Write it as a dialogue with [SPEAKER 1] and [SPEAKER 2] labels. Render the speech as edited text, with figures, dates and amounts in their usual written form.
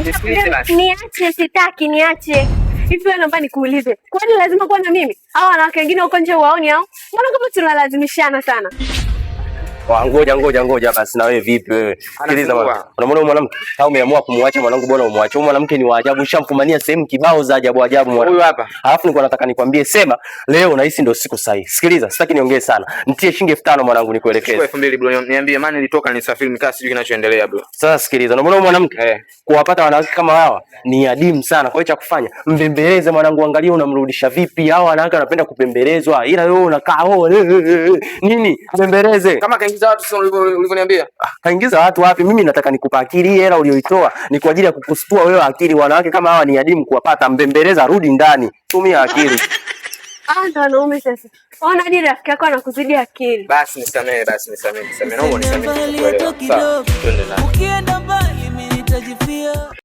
[SPEAKER 1] Nisikilize basi.
[SPEAKER 2] Niache, sitaki, niache. Hivi wewe, naomba nikuulize, kwani lazima kuwa na mimi? Au wanawake wengine huko nje waoni au? Mbona kama tunalazimishana sana?
[SPEAKER 3] Ngoja ngoja ngoja basi, na wewe vipi wewe? Sikiliza bwana. Unamwona mwanamke? Kama umeamua kumwacha mwanangu, bwana umwache. Huyu mwanamke ni wa ajabu, ushamfumania sehemu kibao za ajabu ajabu mwanangu.
[SPEAKER 1] Huyu hapa.
[SPEAKER 3] Alafu nilikuwa nataka nikwambie, sema leo nahisi ndio siku sahihi. Sikiliza, sitaki niongee sana. Nitie shilingi 5000 mwanangu nikuelekeze.
[SPEAKER 1] 2000 bro, niambie maana nilitoka nisafiri nikaa sijui kinachoendelea bro.
[SPEAKER 3] Sasa sikiliza, unamwona mwanamke?
[SPEAKER 1] Eh.
[SPEAKER 3] Kuwapata wanawake kama hawa ni adimu sana. Kwa hiyo cha kufanya, mbembeleze mwanangu, angalia unamrudisha vipi. Hawa wanawake wanapenda kupembelezwa, ila wewe unakaa oh, nini? Mbembeleze.
[SPEAKER 1] Kama kaingiza watu sio ulivyoniambia?
[SPEAKER 3] Kaingiza watu wapi? Mimi nataka nikupa akili. Hii hela uliyoitoa ni kwa ajili ya kukustua wewe akili. Wanawake kama hawa ni adimu kuwapata. Mbembeleza, rudi ndani, tumia akili.
[SPEAKER 2] Ah, ndo wanaume sasa. Ona hadi rafiki yako anakuzidi akili.
[SPEAKER 1] Basi nisamehe, basi nisamehe, nisamehe. Naomba nisamehe. Sawa, twende na.
[SPEAKER 4] Ukienda mbali mimi nitajifia.